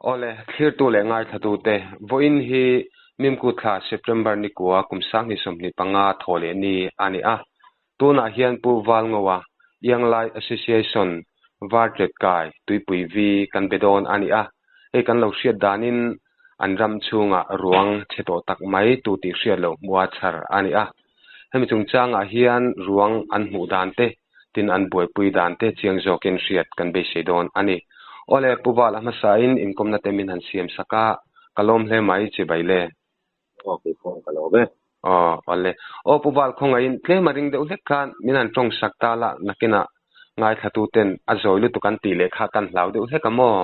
Awle, thlirtu leh ngaithlatute, vawiin hi Mimku thla September nikua kum 2025 thaw leh ni a ni a. Tunah hian Pu Valngoa, Young Lai Association, Vartlet Kai, Tuipui V kan be dawn a ni a. Hei kan lo hriat danin an ram chhungah ruang chhe tawh tak mai tu tih hriat loh hmua chhar a ni a. Hemi chungchangah hian ruang an hmuh dan te, tin an buaipui dan te chiang zawkin hriat kan beisei dawn a ni. Awle, Pu Val a hmasain inkawmna te min han siam sak a, ka lawm hle mai chibai le. Aw, kei pawh ka lawm e. Aw, awle. Aw, Pu Val khawngaihin tlem a ring deuh hlek khan min han tawng sak ta la, nakinah ngaithlatuten a zawi lutuk an tih leh kha kan hlau deuh hlek a maw?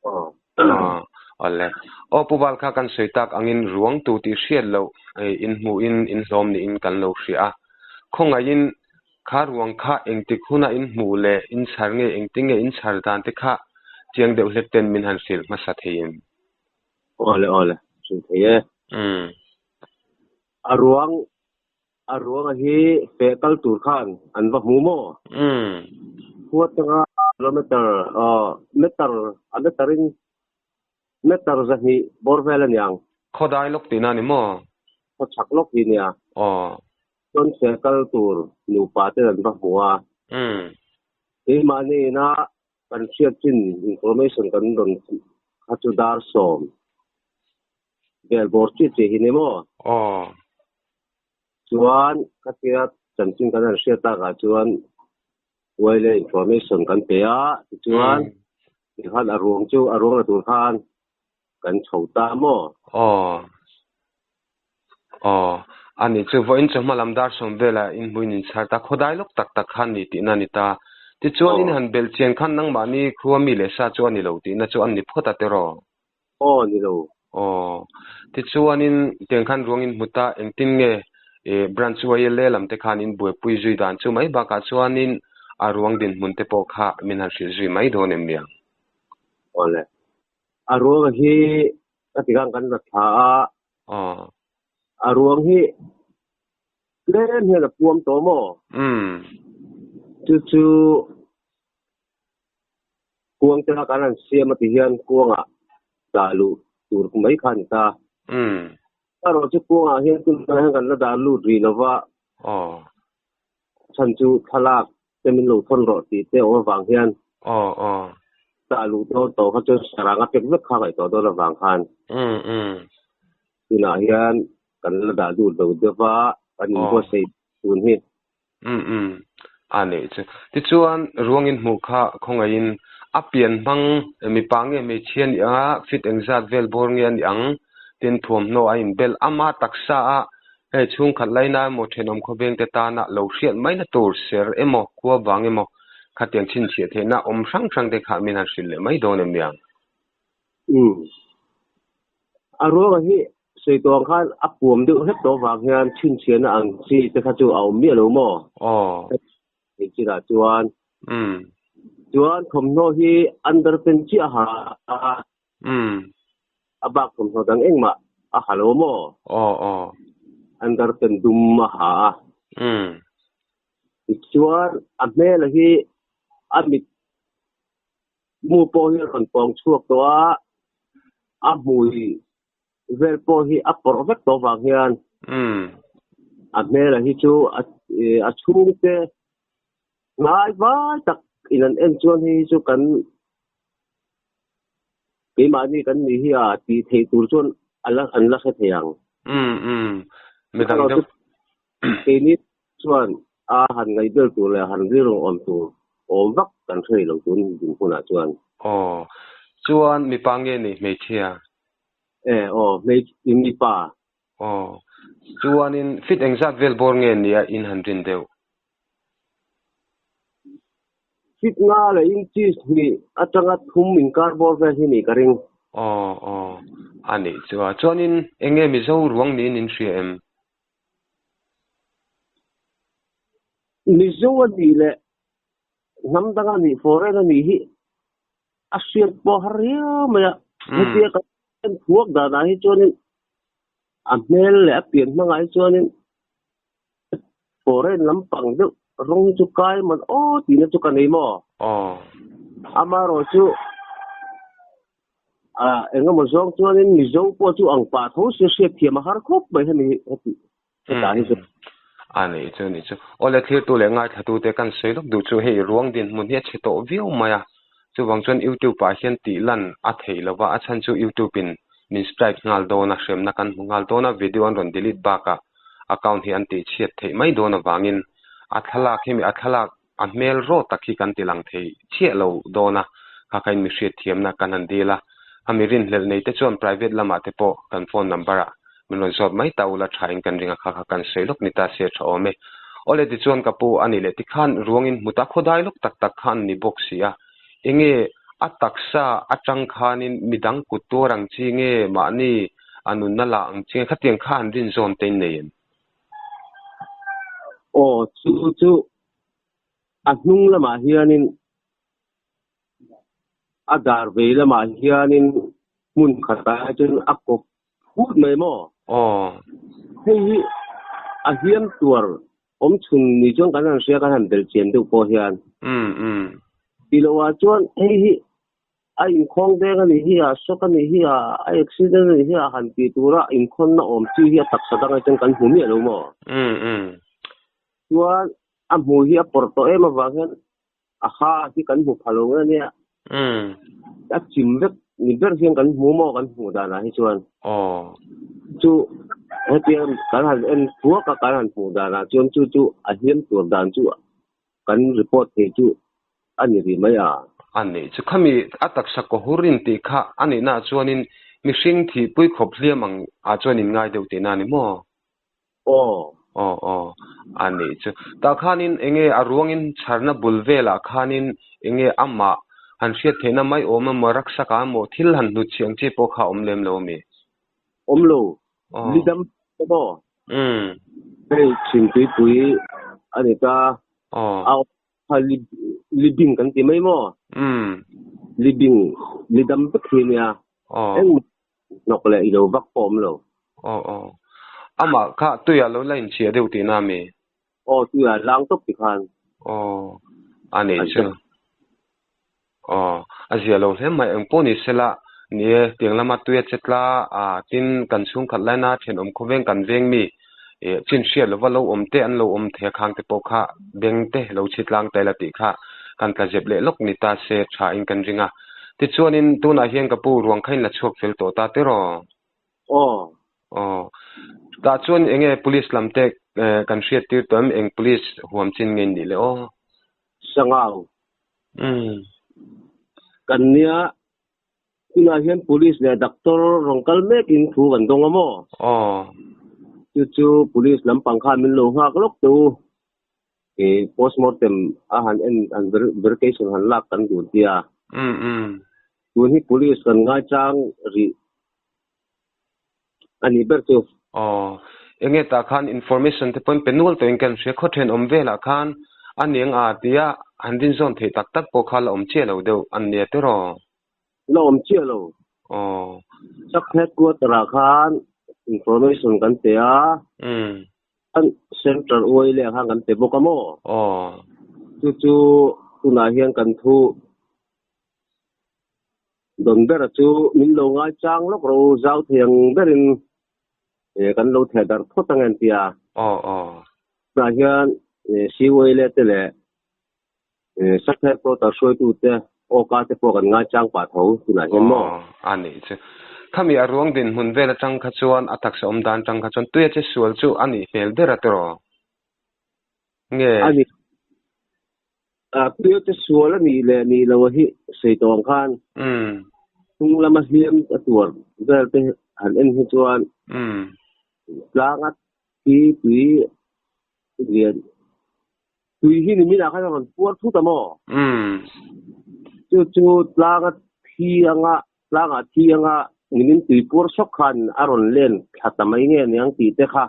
Aw. Aw, awle. Aw, Pu Val kha kan sawi tak angin ruang tu tih hriat loh in hmuhin in hlawm niin kan lo hria a. Khawngaihin kha ruang kha engtik huna in hmuh leh in chhar nge engtin nge in chhar dan te kha chiang deuh hlek ten min han hrilh hmasa theiin. Awle awle, hrilh thei e. Umm. A ruang A ruanga hi feh kal tur khan an va hmu maw? Umm. Khua atanga kilometer meter a meter in meter 200 bawr vel a niang. Khaw dai lawk tihna a ni maw? Khaw chhak lawk hi nia. Aw. Chuan feh kal tur nupa ten an va hmu a. Umm. Keimahni ina kan hriat chin information kan rawn kha chu dar 10 vel bawr chiah chiah hi ni maw? Aw. Chuan khatia chanchin kan han hriat takah chuan Uaile information kan pe a, tichuan tikhan a ruang chu a ruang la tur khan kan chho ta maw? Aw. Aw. A ni chu vawiin chu hma lam dar 10 velah in hmuin in chhar ta, khawdai lawk tak tak khan ni tihna a ni ta. Tichuan in han belh chian khan nangmahni khua mi leh sa chu a ni lo tihna chu an ni phawt a tiraw? Aw ni lo. Aw. Tichuanin tiang khan ruang in hmu ta engtin nge eh branch YLA lam te khan in buaipui zui dan chu mai bakah chuanin a ruang dinhmun te pawh kha min han hrilh zui mai dawn em niang? Aw le. A ruang hi ka ti khan kan la thla a. Aw. A ruang hi tlem hian a puam tawh maw? Umm. Chu chu Kuang te kha kan han siam a ti hian kuangah dah luh tur mai kha a ni ta. Erawh chu kuangah hian tunah hian kan la dah lut rih lo va. Aw. Chhan chu thlalak te min lo thawn rawh tih te awm avang hian. Aw aw. Dah luh dawn tawh kha chuan sarang a pek vek kha ngaihtuah dawn avang khan. Tunah hian kan la dah lut lo deuh va, kan inbuatsaih tun hi. Umm umm. A neih chu. Tichuan, ruangin hmuh kha khawngaihin a pian hmang mipa nge hmeichhia ni anga fit engzat vel bawr nge a nih ang? Tin, thuamhnaw a inbel ama taksa a hei chhungkhat laina emaw thenawm khawveng te tana lo hriat maina tur ser emaw khua vang emaw khatiang chhinchhiah theihna awm hrang hrang te kha min han hrilh leh mai dawn em niang? Umm. A ruanga hi sawi tawh ang khan a puam deuh hlek tawh avang hian chhinchhiahna ang chi te kha chu a awm miah lo maw? Aw. Hei chinah chuan. Umm. Chuan thawmhnaw hi underpant chiah a ha a. Umm. A bak thawmhnaw dang engmah a ha lo maw? Aw aw. Underpant dum a ha a. Umm. Tichuan a hmel hi a mit Mu pawh hi a rawn pawng chhuak tawh a, a hmui vel pawh hi a pawrh vek tawh vang hian a hmel hi chu a chhungte ngai vai tak in an en chuan hei hi chu kan keimahni kan nih hi a tih theih tur chuan an la hre thei ang. Midang deuh. Keini chuan a han ngaihbel tur leh han rilru awm tur awm vak kan hre lo tun dinhmunah chuan. Aw. Chuan mipa nge ni hmeichhia? E, aw, hmeichhia, mipa. Aw. Chuanin fit engzat vel bawr nge nia in han rin deuh? Fit nga leh inches hnih atanga thum inkar bawr vel hi nih ka ring. Aw, aw. A nih chu a. Chuanin enge Mizo ruang niin in hria em? Mizo a nih leh hnam dang a nih foreign a nih hi a hriat pawh har riau mai a. Hetia kan en thuak danah hi chuanin a hmel leh a pian hmangah hi chuanin foreign lampang deuh rawng hi chu kai man aw tihna chu ka nei maw? Aw. Amaherawhchu. A engemaw zawng chuanin Mizo pawh chu ang pah tho sia hriat thiam a har khawp mai hemi hi heti hetah hi chu. A nih chu nih chu. Awle thlirtu leh ngaithlatute kan sawi lawk duh chu hei ruang dinhmun hi a chhe tawh viau mai a, chuvang chuan YouTube ah hian tih lan a theih lo va, a chhan chu YouTube in min strike nghal dawn a, hremna kan hmu nghal dawn a, video an rawn delete bakah account hi an tih chhiat theih mai dawn avangin a thlalak hi a thlalak a hmel rawt tak hi kan ti lang thei chiah lo dawn a, kha kha in mi hriatthiamna kan han dil a, a mi rinhlelh nei te chuan private lamah te pawh kan phone number ah min rawn zawt mai ta ula tha in kan ring a, kha kha kan sawi lawk ni ta se tha awm e. Awle tichuan ka pu a nih leh tikhan ruangin hmu ta khawdai lawk tak tak kha an ni bawk si a, enge a taksa atang khanin midang kut tuar ang chi nge mahni a nunna la ang chi nge khatiang kha an rin zawn te in nei em? Aw chu chu a hnung lamah hianin a dar vei lamah hianin hmun khatah hi chuan a kawp phut mai maw? Aw. Hei hi a hliam tuar awm chhun ni chuan kan han hria kan han bel chian deuh pawh hian. Umm umm. Ti loh ah chuan hei hi A inkhawng deng a nih hi a, shock a nih hi a, a accident a nih hi a han tih tura inkhawnna awm chi hi a taksa dang atang kan hmu miah lo maw? Umm umm. Chuan a hmu hi a pawrh tawh em avang hian a ha hi kan hmu pha lo nge nia. Umm. A chim vek ni ber hian kan hmu maw kan hmuh danah hi chuan. Aw. Chu hetiang kan han en thuak a kan han hmuh danah chuan chu chu a hliam tur dan chu kan report thei chu a ni rih mai a. A nih chu khami a taksa kaw hur in tih kha a nihna ah chuanin mihring thihpui khawp hliam ang ah chuan in ngai deuh tihna a ni maw? Aw. Aw aw a nih chu. Tah khanin enge a ruangin chharna bul velah khanin enge amah han hriat theihna mai awm emaw raksak ah emaw thil han hnut chhi ang chi pawh kha a awm lem lo ami? Awm lo. Lidam maw? Hei Chhimtuipui a ni ta. A kha libing kan ti mai maw? Libing, lidam vek hi nia. Engmah hnawk leh ilo vak pawh awm lo. Aw aw. Amah kha tuiah lo la inchhiah deuh tihna ami? Aw tuiah lang tawp ti khan. Aw a nih chu. Aw a zia lo hle mai engpawh ni sela ni e tiang lama tuia che tla a tin kan chhungkhat laina thenawm khawveng kan veng mi eh chin hriat lova lo awm te an lo awm thei a khang te pawh kha beng te lo chhi tlang ta ila tih kha kan tla zep leh lawk ni ta se tha in kan ring a. Tichuanin tunah hian ka pu ruang kha in la chhuak fel tawh ta tiraw? Aw. Aw. Tah chuan enge police lam te kan hriat tir tawh em? Eng police huam chin nge nih le aw? Sangau. Umm. Kan nia tunah hian police leh doctor rawn kal mek in thu kan dawng a maw? Aw. Chu chu police lampang khan min lo nghak lawk teh u. Ih postmortem a han en han verification han lak kan duh tia. Umm umm. Tun hi police kan ngaichang rih a nih ber chu. Aw. Enge tah khan information te pawhin pe nual tawhin kan hria. Khaw thenawm velah khan a niang a tia han rinzawn theih tak tak pawh kha la awm chiah lo deuh an nia tiraw? La awm chiah lo. Aw. Sub headquarter ah khan information kan pe a. Umm. Central Oil leh khan kan pe bawk a maw? Aw. Chu chu tunah hian kan thu dawn bera chu min lo ngai chang lawk ro zau thei ang berin kan lo theh darh phawt ang en tia. Aw aw. Tunah hian Siwei leh te leh Sakhel Quarter hruaitute awka te pawh kan ngai chang pah tho tunah hian maw? Aw a nih chu. Khami a ruang dinhmun vel atang kha chuan a taksa awm dan atang kha chuan tuia che sual chu a nih hmel ber a tiraw? Nge? A ni. Tuia che sual a nih leh nih lo hi sawi tawh ang khan hnung lama hliam a tuar vel te han en hi chuan tlanga thi tui lian Tui hi nimin ah khan a rawn puar thut a maw? Chu chu tlanga thi anga, tlangah thi anga nimin tui puar sawk khan a rawn len thla ta mai nge niang tih te kha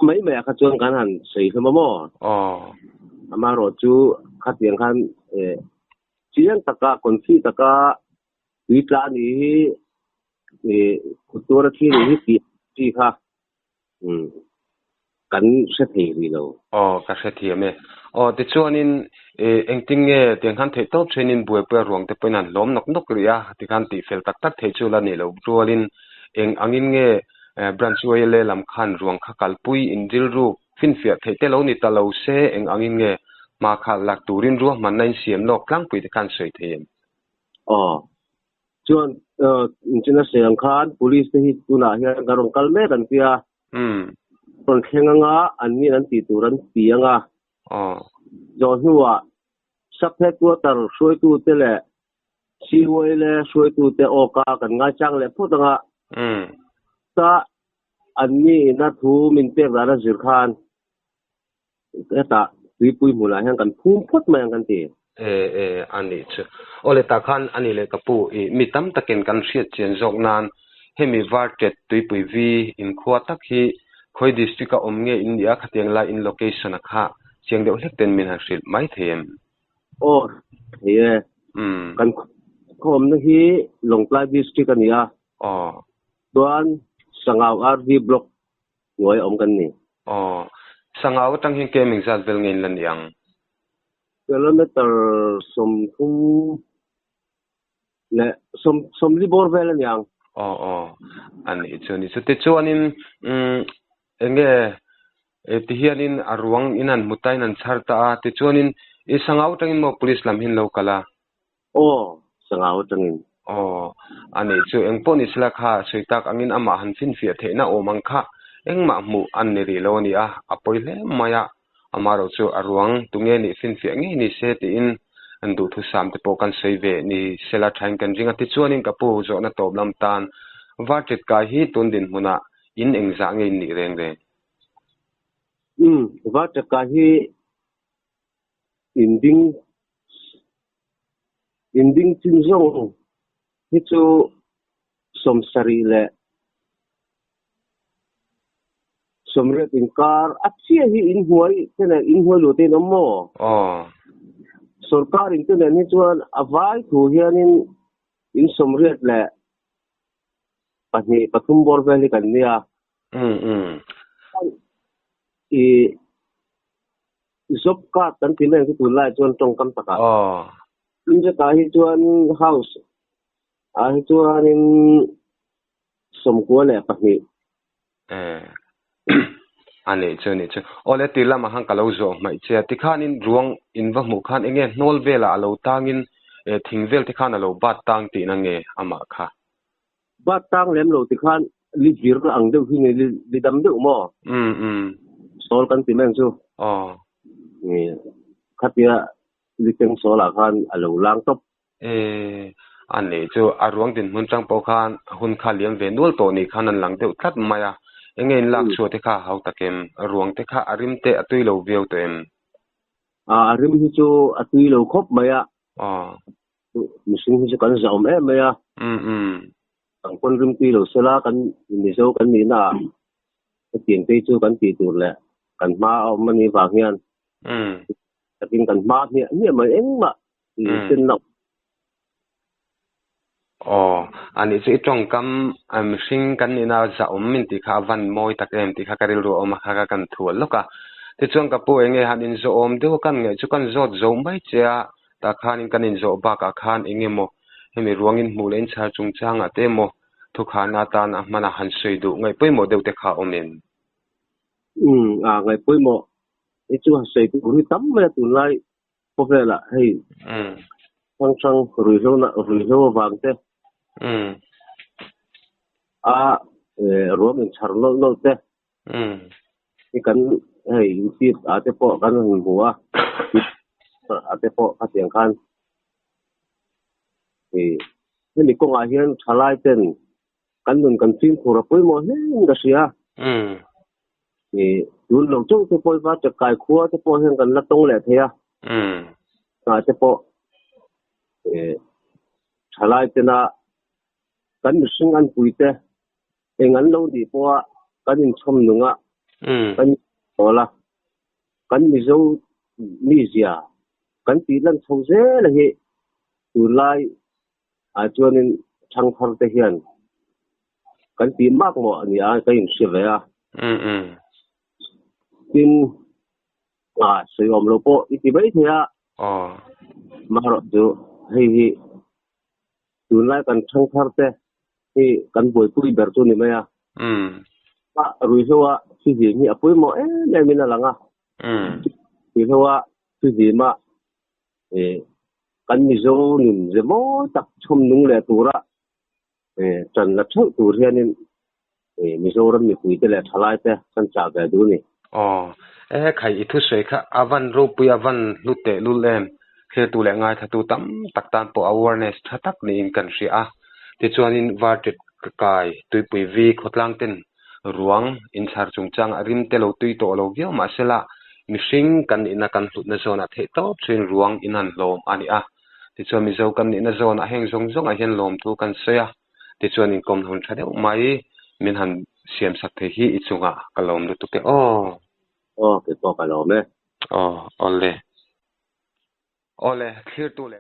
mai mai ah kha chuan kan han sawi hlawm a maw? Amaherawh chu khatiang khan chiang taka, confi taka tui tla nih hi kut tuara thi nih hi tih chi kha. Kan hre thei rih lo. Aw, ka hre thiam e. Aw tichuanin ih engtin nge tiang khan theih tawp thenin buaipui a ruang te pawhin an hlawm nawk nawk rih a, tikhan tihfel tak tak theih chu la nih loh rualin eng angin nge branch YLA lam khan ruang kha kalpui in rilru finfiah theih te lo ni ta lo se eng angin nge hma kha lak turin ruahmanna in siam lawk tlangpui te khan sawi thei em? Aw chuan inchina sawi ang khan police te hi tunah hian kan rawn kal mek an tia. Rawn thleng anga an nin an tih tur an ti anga. Zawh hnuah sub headquarter hruaitute leh CYLA hruaitute awka kan ngaichang leh phawt anga. Ta an ni ina thu min pek dan a zir khan hetah tuipui hmunah hian kan phum phawt mai ang kan ti. E e a nih chu. Awle tah khan a nih leh ka pu i mi tam takin kan hriat chian zawk nan hemi Vartet tuipui vi inkhua tak hi khawi district a awm nge in nia khatiang lai in location a kha chiang deuh hlek ten min han hrilh mai thei em? Aw thei e. Kan khaw awmna hi Lawngtlai district a ni a. Aw. Chuan Sangau RV block hnuai a awm kan ni. Aw. Sangau atang hian kem engzat vel nge in la ni ang? Kilometer 30 leh 40 bawr vel a ni ang. Aw aw. A nih chu a ni. Chutichuanin umm enge ti hianin a ruang in an hmu ta in an chhar ta a, tichuanin i Sangau atangin maw police lam hi an lo kal a? Aw, Sangau atangin. Aw, a nih chu engpawh ni sela kha sawi tak angin amah han finfiah theihna awm ang kha engmah hmuh an ni rih lo a ni a, a pawi hle mai a, amaherawh chu a ruang tunge nih finfiah ngei ni se tiin an duhthusam te pawh kan sawi ve ni sela thain kan ring a, tichuanin ka pu zawhna tawp lam tan Varṭit kai hi tun dinhmunah in engzah nge in nih reng reng? Umm, Varṭit kai hi inding inding chin zawng hi chu 78 inkar a chiah hi inhnuai te nen inhnuai luh te in awm maw? Aw. Sorkar in te nen hi chuan a vai thu hianin in 82 pathum bawr vel hi kan nia. Umm umm. I Job card kan ti mai ang chu tunlai chuan tawngkam takah. Aw. Inzatah hi chuan house ah hi chuanin 92. Eh. A nih chu a nih chu. Aw le ti lamah khan ka lo zawh hmaih che a. Tikhanin ruang in va hmuh khan enge hnawl velah a lo tangin eh thing vel te khan a lo bat tang tihna nge amah kha? Bat tang lem lo tikhan li vir ang deuh hi nge li dam deuh maw? Umm umm. Sawl kan ti mai ang chu. Aw. Nge khatia li teng sawl ah khan a lo lang tawp. E a nih chu a ruang dinhmun tang pawh khan hun kha liam ve nual tawh nih khan an lang deuh tlat mai a. Enge in lak chhuah te kha a hau tak em? Ruang te kha a rim te a tui lo viau tawh em? A rim hi chu a tui lo khawp mai a. Aw. Mihring hi chu kan zahawm em mai a. Umm umm. Kan pawn rim tui lo sela kan Mizo kan nihna ah hetiang te hi chu kan tih tur leh kan hma a awm anih vang hian Umm. takin kan hma hmiah hmiah mai engmah sen loh. Aw, anih chu i tawngkam mihring kan nihna zahawm min tih kha a van mawi tak em tih kha ka rilru a awm a, kha kha kan thual lawk a. Tichuan ka pu enge han inzawhawm deuh a kan ngaih chu kan zawt zo mai che a, tah khanin kan inzawh bakah khan eng emaw hemi ruangin hmuh leh inchhar chungchangah te emaw thukhana atan a hmana han sawi duh ngaih pawimawh deuh te kha a awm em? Umm, a ngaih pawimawh hi chu han sawi tur hi tam mai a tunlai khawvelah hei hrang hrang ruihhlo na ruihhlo avang te a ruang inchhar nawlh nawlh te hi kan hei youtube ah te pawh kan han hmu a ah te pawh khatiang khan hemi kawngah hian thalai ten kan nun kan fimkhur a pawimawh hle in ka hria. Tun lo chauh te pawh va chakai khua te pawh hian kan la tawng leh thei a. Tah te pawh thalai tena kan mihring an pui te eng an lo nih pawha kan inchhawm nung a, kan inchawl a, kan Mizo mizia kan tih lan chho zel a hi tunlai ah chuanin thangthar te hian kan tih mak maw a ni a ka inhria ve a. Tin. A sawi awm lo pawh i ti mai thei a. Aw. Marawh chu hei hi tunlai kan thangthar te hi kan buaipui ber chu ni mai a. A ruihhlo a fihlim hi a pawimawh em em in a lang a. Ruihhlo a fihlim a kan Mizo nun ze mawi tak chhawm nung leh tura ṭan la ṭheuh tur hianin Mizoram mipuite leh ṭhalaite kan chah ve duh a ni. Aw, e khai i thusawi kha a van ropui a van hlu teh lul em? Thlertu leh ngaithlatu tam tak tan pawh awareness tha tak niin kan hria a. Tichuanin Varṭet kai tuipui vi khawtlang ten ruang inchhar chungchangah rim te lo tui tawh lo viau mahsela mihring kan nihna kan hlutna zawnah theih tawp chuin ruang in han hlawm a ni a. Tichuan Mizo kan nihna zawnah heng zawng zawngah hian lawmthu kan sawi a, tichuan inkawm hun tha deuh mai min han siam sak thei hi i chungah ka lawm lutuk e aw. Aw, kei pawh ka lawm e. Aw, awle. Awle, thlirtu leh.